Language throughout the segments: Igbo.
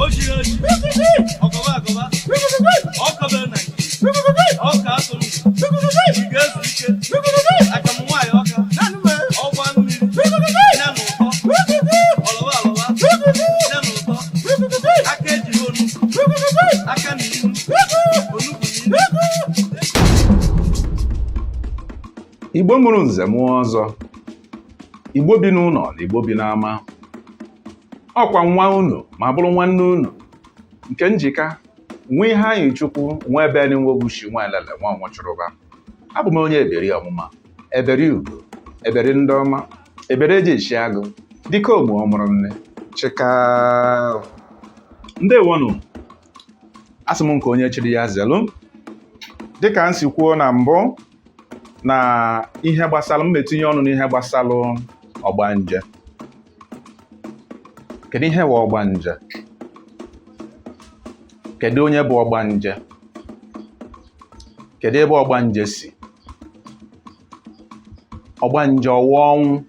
Ochiri ochi, ọkọba akọba, ọkọbe na ọka atụrụ, ị ga-ezu ike, akamụ nwaanyị ọka, ọgba mmiri, ya na ụtọ, ọlọba alọba, ya na ụtọ, aka ejiri onugbu, aka na ilu, onugbu na ilu. Igbo mụrụ nze mụọ ọzọ, Igbo bi n'ụlọ na Igbo bi n'ama, ọkwa nwa unu ma bụrụ nwanne unu nke njika nwa Iheanyịchukwu nwa ebe nwobushi nwa elele nwa nwụchụrụba. Abụ m onye eberi ọmụma, eberi ugo, eberi ndị ọma, ebere eji eshi agụ, dike ogbu ọmụrụ nne chika. Ndewonụ, asị m nke onye chiri ya zelu. Dịka m si kwuo na mbụ na ihe gbasara m etinye ọnụ n'ihe gbasara ọgbanje. Kedu ihe bụ ọgbanje? Kedu onye bụ ọgbanje? Kedu ebe ọgbanje si? Ọgbanje ọwụ ọnwụ?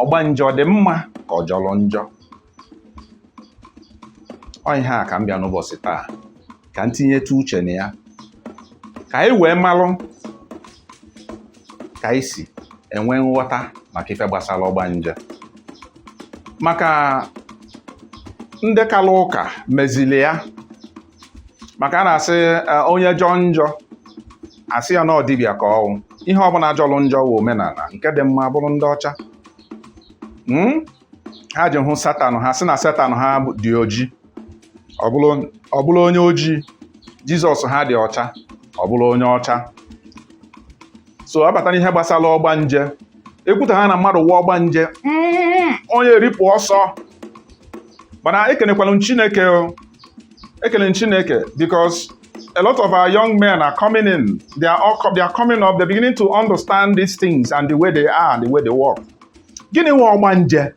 Ọgbanje ọ dị mma ka ọ jọrọ njọ? Ọ ihe a ka m bịa n'ụbọchị taa ka m tinyetụ uche na ya, ka anyị wee malụ ka anyị si enwe nghọta maka ife gbasara ọgbanje, maka ndị kara ụka mezili ya, maka a na-asị onye jọọ njọ, asị ya na ọ dibịa ka ọwụ. Ihe ọbụla jọrọ njọ wụ omenala, nke dị mma bụrụ ndị ọcha. Ha ji hụ Satan, ha sị na Satan ha dị oji, ọ bụrụ onye ojii. Jizọs ha dị ọcha, ọ bụrụ onye ọcha. So ọ bata n'ihe gbasara ọgbanje, ekwuta ha na mmadụ wụọ ọgbanje, onye eripụ ọsọ. Mana ekenekwala m Chineke o, ekele m Chineke, because a lot of our young men are coming in. They are coming up. They're beginning to understand these things and the way they are and the way they work. Gịnị wụ ọgbanje?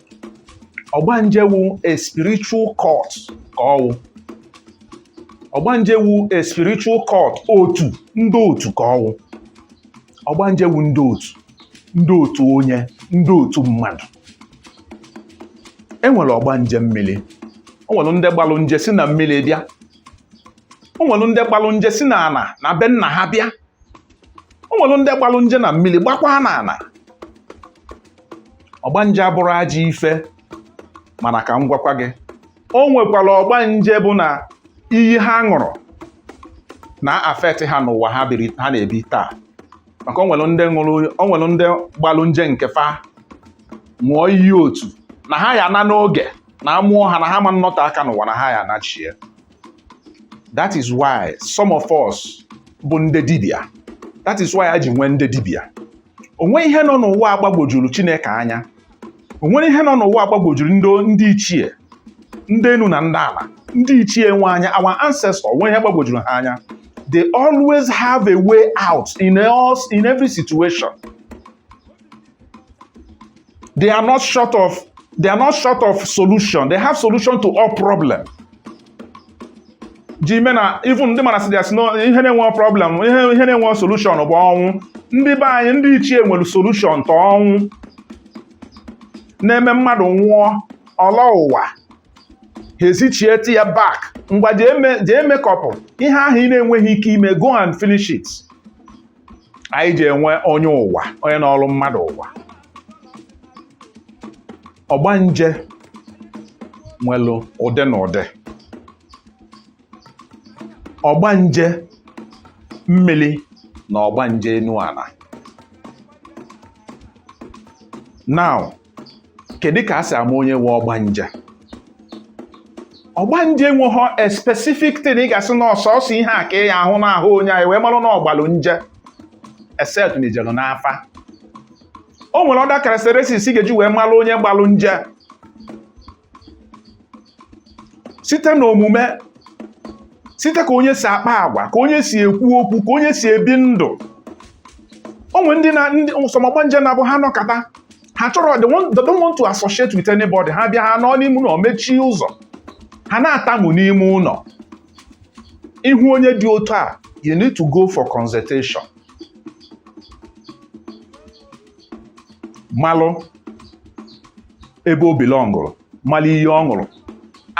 Ọgbanje wụ a spiritual cult ka ọ wụ. Ọgbanje wụ a spiritual cult, otu ndị otu ka ọ wụ. Ọgbanje wụ ndị otu, ndị otu onye, ndị otu mmadụ. E nwere ọgbanje mmiri. O nwere ndị gbalụ nje si na mmiri bịa. O nwere ndị gbalụ nje si na ana na be nna ha bịa. O nwere ndị gbalụ nje na mmiri gbakwa na ana. Ọgbanje abụrụ ajọ ife, mana ka m gwakwa gị, o nwekwara ọgbanje bụ na iyi ha ṅụrụ na affect ha n'ụwa ha biri, ha na-ebi taa, maka o nwere ndị ṅụrụ, o nwere ndị gbalụ nje nke fa ṅụọ iyi otu na ha ya na n'oge na amụọ ha na ha ma nnọte aka n'ụwa na ha ya anachie. That is why some of us bụ ndị dibịa. That is why a ji nwee ndị dibịa. O nwe ihe nọ n'ụwa agbagwojuru Chineke anya. O nwere ihe nọ n'ụwa agbagwojuru ndị ichie, ndị enu na ndị ala, ndị ichie nwe anya, our ancestor, nwe ihe gbagwojuru ha anya. They always have a way out in every situation. They are not short of solution. They have solution to all problem. Ji mee na even ndị mara sị there's no ihe na-enwe problem, ihe na-enwe solution bụ ọnwụ. Ndị be anyị, ndị ichie nwere solution to ọnwụ na-eme mmadụ nwụọ ọlọ ụwa, ha ezichie ya back. Ngwa, jee mekọpụ ihe ahụ ị na-enweghị ike ime, go and finish it. Anyị ji enwe onye ụwa, onye na-ọrụ mmadụ ụwa. Ọgbanje nwelu ụdị na ụdị. Ọgbanje mmiri na ọgbanje enu ala. Now, kedu ka a si ama onye nwe ọgbanje? Ọgbanje enweghị a specific thing ị ga-asị na ọsọsọ ihe a ka ị ya ahụ n'ahụ onye anyị wee marụ na ọgbalụ nje, except na ijelu n'afa. O nwere other characteristics ị ga-eji wee malụ onye gbalụ nje site n'omume, site ka onye si akpa agwa, ka onye si ekwu okwu, ka onye si ebi ndụ. O nwere ndị na ndị some ọgbanje na-abụ ha nọkata, ha chọrọ, they don't want to associate with anybody. Ha bịa, ha nọ n'ime ụlọ, mechie ụzọ, ha na-atamu n'ime ụlọ. Ihu onye dị otu a, you need to go for consultation, malụ ebe o belongụrụ, malụ ihe ọ ṅụrụ.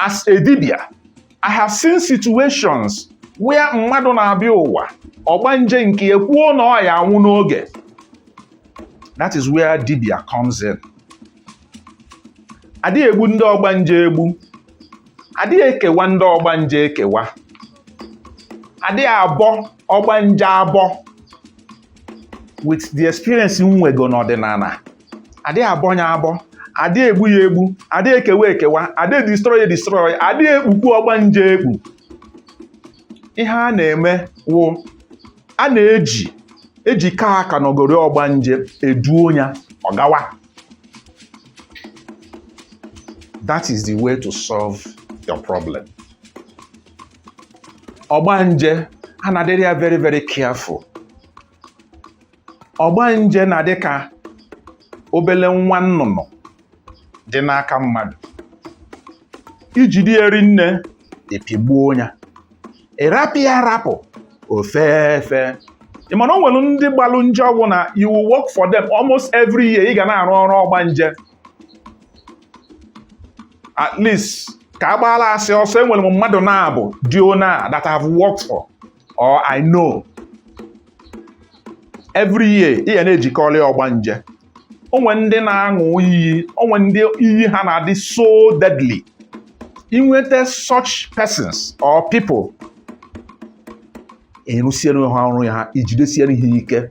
As a dibia, I have seen situations where mmadụ na-abịa ụwa, ọgbanje nke ya kwuo na ọ ya anwụ n'oge. That is where dibia comes in. Adịghị egbu ndị ọgbanje egbu, adịghị ekewa ndị ọgbanje ekewa, adịghị abọ ọgbanje abọ. With the experience m nwego n'ọdịnala, adịghị abọ ya abọ, adịghị egbu ya egbu, adịghị ekewa ekewa, adịghị destroy destroy, adịghị ekpukpu ọgbanje ekpu. Ihe a na-eme wụ a na-eji ejikọ aka n'ogori ọgbanje eduo ya ọgawa. That is the way to solve your problem. Ọgbanje a na-adịrị ya very, very careful. Ọgbanje na-adị ka obele nwa nnụnụ dị n'aka mmadụ. Ijide eri nne, epigbuo ya. Ịrapụ ya arapụ, ofe efe. Ị mana o nwere ndị gbalụ nje ọgwụ na you will work for them almost every year. Ị ga na-arụ ọrụ ọgbanje. At least ka a gbaala asị ọsọ, enwere m mmadụ na-abụ dị ona that I have worked for or I know. Every year ị ga na-ejikọrọ ọgbanje. Onwe ndị na-aṅụ iyi, onwe ndị iyi ha na-adị so deadly. Inweta such persons or people, ịrụsiere ha ọrụ ha, ijidesiere ha ike.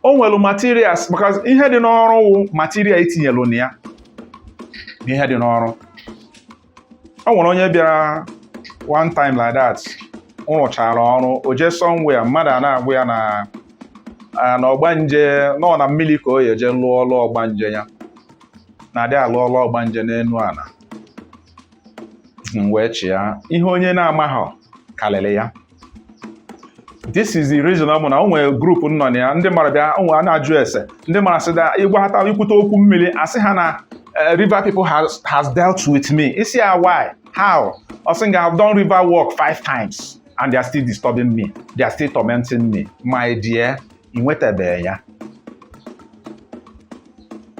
O nwere materials, maka ihe dị n'ọrụ wụ material etinyelu na ya na ihe dị n'ọrụ. O nwere onye bịara one time like that, ọ rụchara ọrụ, o jee somewhere, mmadụ a na-agwa ya na ọgbanje nọ na mmiri ka o ya eje lụọ ọlụ ọgbanje ya, na-adị alụ ọlụ ọgbanje n'elu ala. M wee chịa ihe onye na-amaghọ karịrị ya. This is the reason ọ bụ na o nwere group nọ na ya, ndị mmadụ bịa onwe a na-ajụ ese, ndị mmadụ sị da ịgwa ha ikwute okwu mmiri, asị ha na river people has dealt with me. Isi ya, "Why? How?" Ọ sị nga, "I've done river work five times and they are still disturbing me, they are still tormenting me." My dear, ị nwetabeghị ya.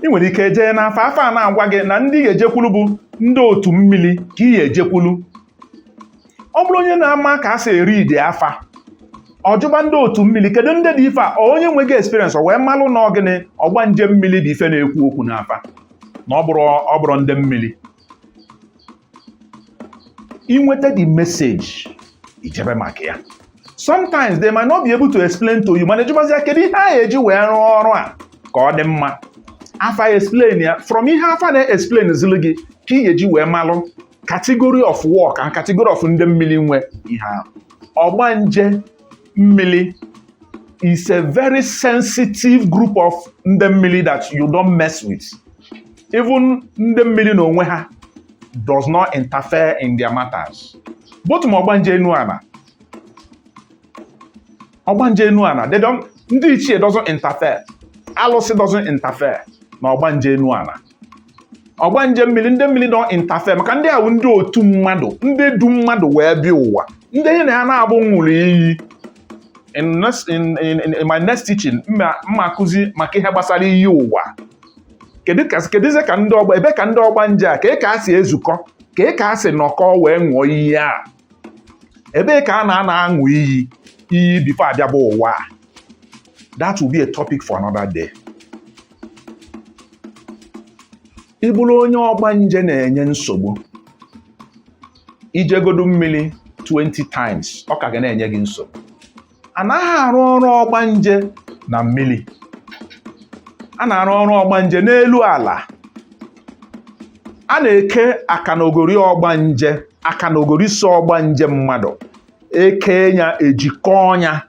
Ị nwere ike jee n'afọ afọ a na-agwa gị na ndị ga-ejekwulu bụ ndị otu mmiri ka ị ga-ejekwulu. Ọ bụrụ onye na-ama ka a si eri ide afa, ọ jụba ndị otu mmiri, kedu ndị dị ife a? Ọ onye nweghị experience, ọ wee malụ na ọgịnị ọgbanje mmiri bụ ife na-ekwu okwu n'afa, na ọ bụrụ ndị mmiri. Inweta the message, ijebe maka ya. Sometimes they might not be able to explain to you, mana ejụbazia kedu ihe a eji wee rụọ ọrụ a ka ọ dị mma. Afa explain ya. From ihe afa na-explain zili gị ka ị ga-eji wee malụ category of work and category of ndị mmiri nwe ihe ahụ. Ọgbanje mmiri is a very sensitive group of ndị mmiri that you don't mess with. Even ndị mmiri n'onwe ha does not interfere in their matters. Both ma ọgbanje enu ala, ọgbanje enu ala, they don't, ndị ichie doesn't interfere, alụsị doesn't interfere na ọgbanje enu ala. Ọgbanje mmiri, ndị mmiri don't interfere, maka ndị ahụ ndị otu mmadụ, ndị du mmadụ wee bịa ụwa, ndị enyi na ha na-abụ ṅụrụ iyi. In my next teaching, mma akụzi maka ihe gbasara iyi ụwa. Kedu ka kedụzie ka ndị ọgba ebe ka ndị ọgbanje a ka a si ezukọ, ka a si nọkọ wee ṅụọ iyi a, ebee ka a na-ana aṅụ iyi iyi before abịaba ụwa a? That will be a topic for another day. Ị bụrụ onye ọgbanje na-enye nsogbu, ijegodu mmiri 20 times, ọ ka ga na-enye gị nsogbu. Anaghị arụ ọrụ ọgbanje na mmiri, a na-arụ ọrụ ọgbanje n'elu ala. A na-eke akanogori ọgbanje, akanogori so ọgbanje mmadụ eke ya, ejikọ ya,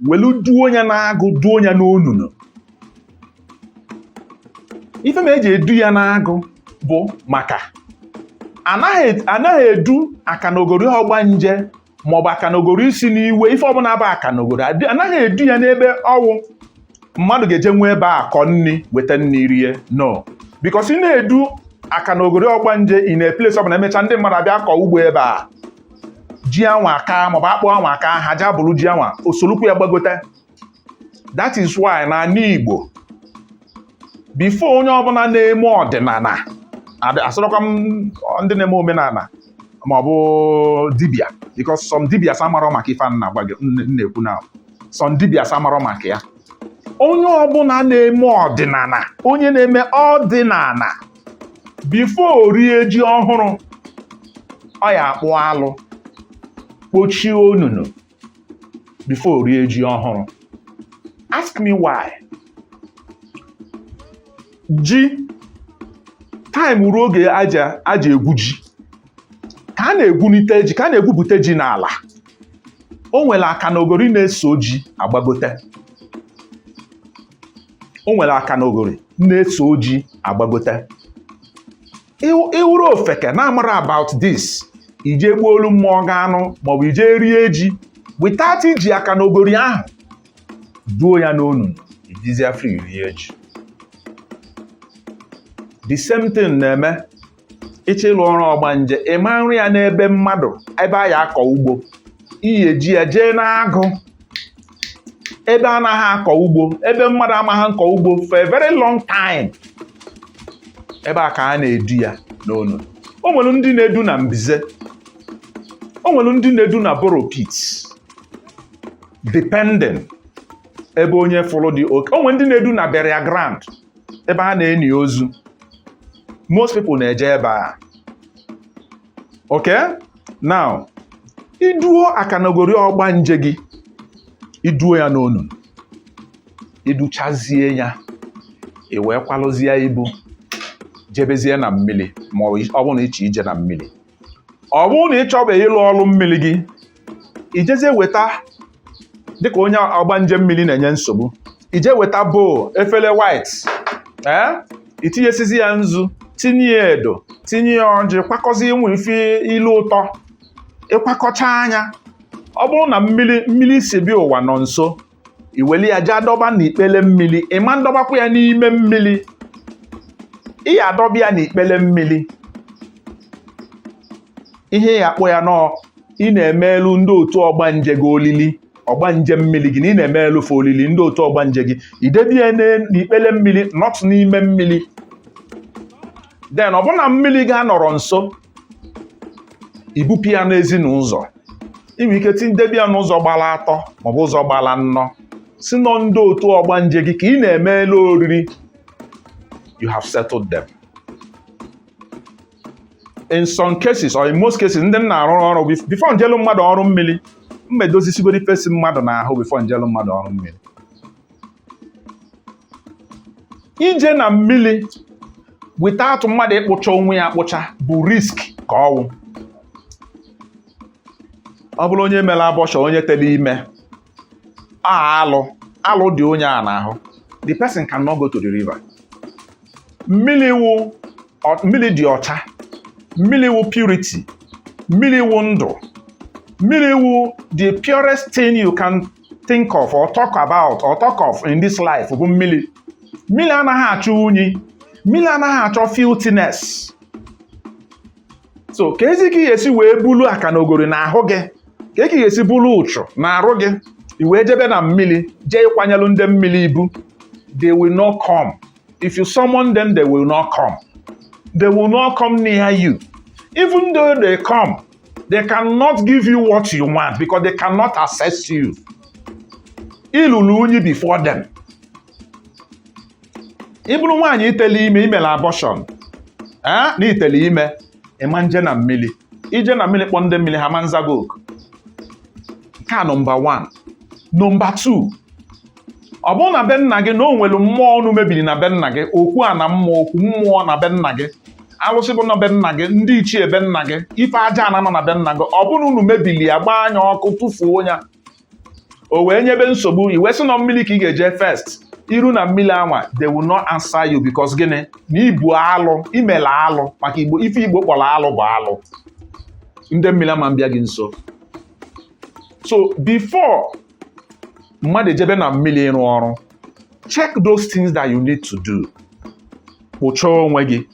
welu duo ya n'agụ, duo ya n'onunu. Ife ma eji edu ya n'agụ bụ maka anaghị edu akanogori ọgbanje maọbụ akanogori isi n'iwe ife ọbụla bụ akanogori. Anaghị edu ya n'ebe ọwụ mmadụ ga-eje nwee ebe a akọ nri, weta nri rie. No, because ị na-edu akanogori ọgbanje ị na place ọbụla, emechaa ndị mmadụ abịa kọọ ugbo ebe a, ji anwa aka maọbụ akpụ anwa aka, ha ja bụrụ ji anwa osolukwu ya gbagote. That is why na ala Igbo, before onye ọbụla na-eme ọdịnala, asịrọkwa m ndị na-eme omenala, Ma ọ bụ dibịa, because some dibias amarọ maka ife a na-agwa gị, m na-ekwu na some dibias amarọ maka ya. Onye ọbụla na-eme ọdịnala, onye na-eme ọdịnala, before o rie ji ọhụrụ, ọ ya akpụ alụ, kpochie onunu before o rie ji ọhụrụ. Ask me why. Ji time ruo, oge aja aja egwu ji, ka a na-egwunite ji, ka a na-egwupụta ji n'ala, o nwere aka na ogori na-eso ji agbagote. O nwere aka na ogori na-eso ji agbagote. Ịwụrụ ofeke na-amara about this, ije gbuo olu mmụọ ga anụ, maọbụ ije rie ji without iji aka na ogori ahụ duo ya n'onunu, ijizie free rie ji. The same thing na-eme ịchọ ịlụ ọrụ ọgbanje. Ịma nri ya n'ebe mmadụ, ebe a ya akọ ugbo, iyi ji ya jee n'agụ, ebe anaghị akọ ugbo, ebe mmadụ amaghị nkọ ugbo for a very long time, ebe a ka a na-edu ya n'onu. O nwere ndị na-edu na mbize, o nwere ndị na-edu na borrow pit, depending ebe onye fụrụ dị oke. O nwere ndị na-edu na burial ground, ebe a na-eni ozu. Most people na-eje ebe a. Okay, now iduo akanogori ọgbanje gị, iduo ya n'onunu, iduchazie ya, i wee kwalụzie ibu jebezie na mmiri. Ma ọ bụrụ na ịchọ ije na mmiri, ọ bụrụ na ị chọbeghị ịlụ ọrụ mmiri gị, ijezie weta, dịka onye ọgbanje mmiri na-enye nsogbu, ije weta bowl, efere white, ee, itinyesizi ya nzu, tinye ya edo, tinye ya ọjị, kwakọzi ịnwe ife ilu ụtọ. Ịkwakọcha anya, ọ bụrụ na mmiri mmiri si bịa ụwa nọ nso, iweli ya jee dọba n'ikpele mmiri. Ịma ndọbakwa ya n'ime mmiri, ị ya adọba ya n'ikpele mmiri. Ihe ya akpọ ya nọọ, ị na-eme elu ndị otu ọgbanje gị olili, ọgbanje mmiri gị, na ị na-eme elu fe olili ndị otu ọgbanje gị. Idebe ya n'ikpele mmiri, not n'ime mmiri. Then ọ bụrụ na mmiri ga-anọrọ nso, ibupụ ya n'ezinụzọ. Ị nwere ike tindebe ya n'ụzọ gbara atọ maọbụ ụzọ gbara 4, si nọ ndị otu ọgbanje gị ka ị na-eme elu oriri. You have settled them. In some cases, or in most cases, ndị m na-arụ ọrụ, before njelu mmadụ ọrụ mmiri, m edozisigoro ifesi mmadụ n'ahụ before njelu mmadụ ọrụ mmiri. Ije na mmiri without mmadụ ịkpụcha onwe ya akpụcha bụ risk ka ọnwụ. Ọ bụrụ onye mere abortion, onye tere ime, a alụ alụ dị onye a n'ahụ, the person cannot go to the river. Mmiri wụ mmiri dị ọcha, mmiri wụ purity, mmiri wụ ndụ, mmiri wụ the purest thing you can think of or talk about or talk of in this life bụ mmiri. Mmiri anaghị achọ unyi, mmiri anaghị achọ filthiness. So ka ezi ka ị ga-esi wee bulu aka na ogori n'ahụ gị, ka ị ga-esi bulu ụchụ na-arụ gị, i wee jebe na mmiri jee ịkwanyelu ndị mmiri ibu? They will not come. If you summon them, they will not come. They will not come near you. Even though they come, they cannot give you what you want because they cannot access you. Ịlụrụ unyi before them. Ị bụrụ nwaanyị itele ime, imere abortion, eh, na itele ime, ịma nje na mmiri. Ije na mmiri kpọ ndị mmiri, ha ma nzago oku. Nke a number 1. Number 2, ọ bụrụ na be nna gị na o nwere mmụọ unu mebiri na be nna gị, okwu a na mmụọ, okwu mmụọ na be nna gị, alụsị bụ na be nna gị, ndị ichie be nna gị, ife aja ana nọ na be nna gị, ọ bụrụ unu mebili ya, gbaa anya ọkụ, tụfuo ya, o wee nyebe nsogbu, i wee sị nọ mmiri ka ị ga-eje first, iru na mmiri anwa, they will not answer you, because gịnị? Na ibu alụ, imele alụ. Maka Igbo, ife Igbo kpọrọ alụ bụ alụ. Ndị mmiri ama mbịa gị nso. So before mmadụ ejebe na mmiri ịrụ ọrụ, check those things that you need to do. Kpụchaa onwe gị,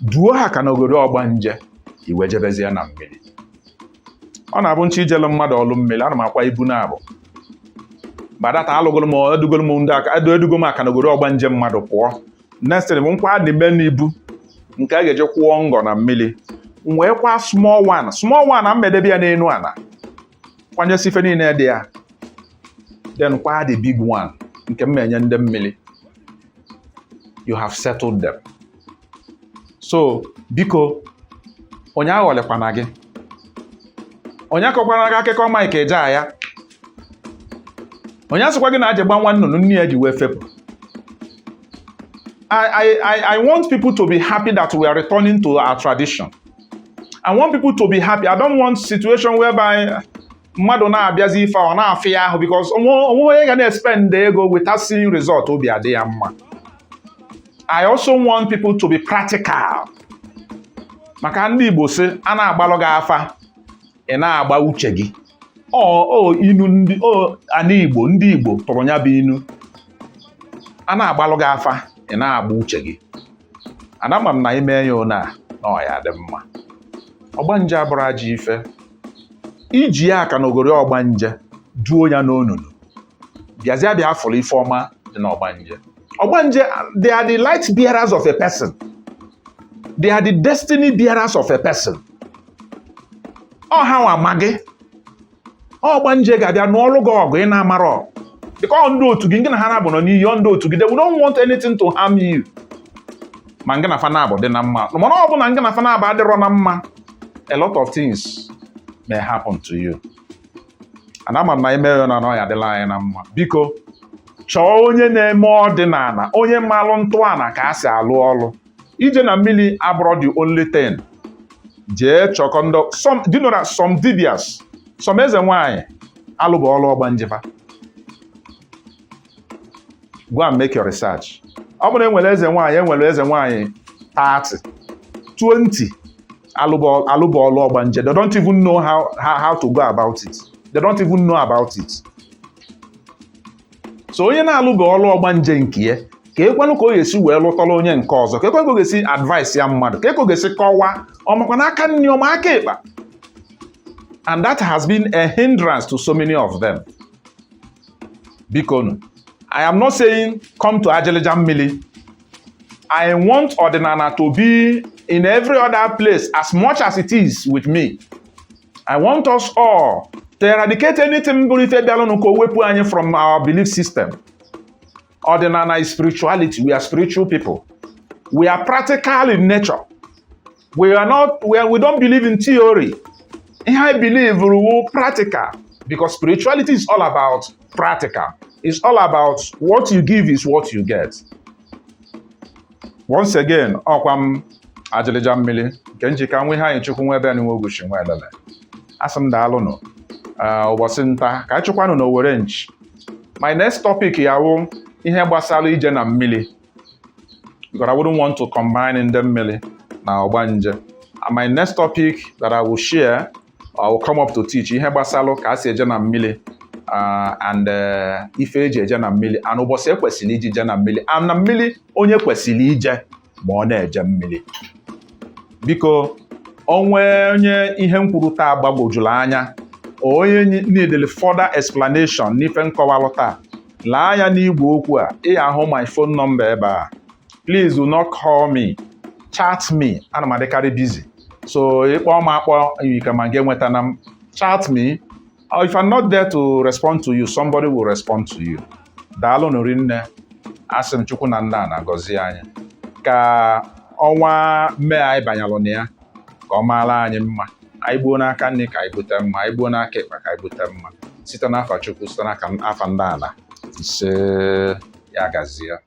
duo ha ka n'ogodo ọgbanje, iwe jebezie na mmiri. Ọ na-abụ nche ijelu mmadụ ọlụ mmiri, ana m akwa ibu na abụ badata alụgoro m, edugoro m ndị aka edu, edugo m aka n'ogodo ọgbanje mmadụ pụọ. Next thing bụ nkwa dị mbe n'ibu nke a ga-eje kwụọ ngọ na mmiri. M wee kwa small one, small one na mmedebe ya n'enu ana, kwanyesi ife niile dị ya, then kwa the big one nke m enye ndị mmiri. You have settled them. So biko, onye aghọlịkwana gị, onye akọkwana gị akụkọ Mike Ejeagha, onye asịkwa gị na aje gba nwa nnụnụ nne ya ji wee fepụ. I want people to be happy that we are returning to our tradition. I want people to be happy. I don't want situation whereby mmadụ na-abịazi ife ọ na-afị ya ahụ, because onwe onye ga na-expend ego without seeing result, obi adị ya mma. I also want people to be practical. Maka ndị Igbo sị a na-agbalụ gị afa, ị na-agba uche gị. Ọ inu ndị ọ ana Igbo, ndị Igbo tụrụ ya bụ inu. A na-agbalụ gị afa, ị na-agba uche gị. Ana m na ime ya ona na ọ ya dị mma. Ọgbanje abụrụ ajọ ife. Iji ya aka n'ogori ọgbanje duo ya n'onunu, bịazịa bịa fụrụ ife ọma dị n'ọgbanje. Ọgbanje, they are the light bearers of a person. They are the destiny bearers of a person. Ọ ha nwa ama gị. Ọgbanje ga-abịa n'ọrụ gị ọgụ ị na-amarọ, because ọ ndị otu gị, ngị na ha na-abụ nọ n'iyi, ọ ndị otu gị. They don't want anything to harm you. Ma ngị na fa na-abụ dị na mma, mana ọ bụ na ngị na fa na-abụ adịrọ na mma, a lot of things may happen to you. And ama m na ime ya na ọ ya adịla anyị na mma. Biko, chọọ onye na-eme ọdịnala, onye malụ ntọala ka a si alụ ọlụ. Ije na mmiri abụrọ the only thing. Jee chọkọ ndọ. Some, do you know that some dibias, some eze nwanyị alụbụ ọlụ ọgbanjefa? Go and make your research. Ọ bụrụ enwere eze nwanyị, enwere eze nwanyị 30, 20 alụbụ ọlụ ọgbanje. They don't even know how to go about it. They don't even know about it. So onye na-alụbe ọlụ ọgbanje nke ya, ka ekwenụ ka ọ ga-esi wee lụtọrọ onye nke ọzọ, ka ekwenụ ka ọ ga-esi advice ya mmadụ, ka ekwe ga-esi kọwaa ọmakwa n'aka nri ọma aka ịkpa. And that has been a hindrance to so many of them. Bikonu, I am not saying come to Ajilija Mmili. I want ọdịnala to be in every other place as much as it is with me. I want us all to eradicate anything bụrụ ife bịalụnụ ka o wepụ anyị from our belief system. Ọdịnala is spirituality. We are spiritual people. We are practical in nature. We are not, we don't believe in theory. Ihe I believe wu practical, because spirituality is all about practical. It's all about what you give is what you get. Once again, ọkwa m Ajịlịja Mmiri nke njikọ nwe ihe anyị chukwu nwe ebe nwe oguchi nwe elele. Asị m daalụnụ. Ụbọchị nta ka anyị chụkwanụ n'Owere nchi. My next topic ya wụ ihe gbasara ije na mmiri, because I wouldn't want to combine ndị mmiri na ọgbanje. And my next topic that I will share, I will come up to teach ihe gbasara ka a si eje na mmiri and ife eji eje na mmiri and ụbọchị ekwesịrị iji je na mmiri and na mmiri onye kwesịrị ije ma ọ na-eje mmiri. Biko, onwe onye ihe m kwuru taa gbagwojuru anya, onye needed further explanation n'ife nkọwalụ taa, lee anya n'igwe okwu a, ị ahụ my phone number ebe a. Please do not call me, chat me. Ana m adịkarị busy, so ịkpọ m akpọ ike ma gị enweta na m. Chat me, or if I'm not there to respond to you, somebody will respond to you. Daalụ rinne. Asị m Chukwu na nna na-agọzi anyị, ka ọnwa Mee anyị banyalụ na ya, ka ọ maara anyị mma. Anyị gbuo n'aka nri ka anyị bute mma, anyị gbuo n'aka ịkpa ka anyị bute mma, site n'afa Chukwu, site n'aka afa ndị ala. Ise, ya gazie.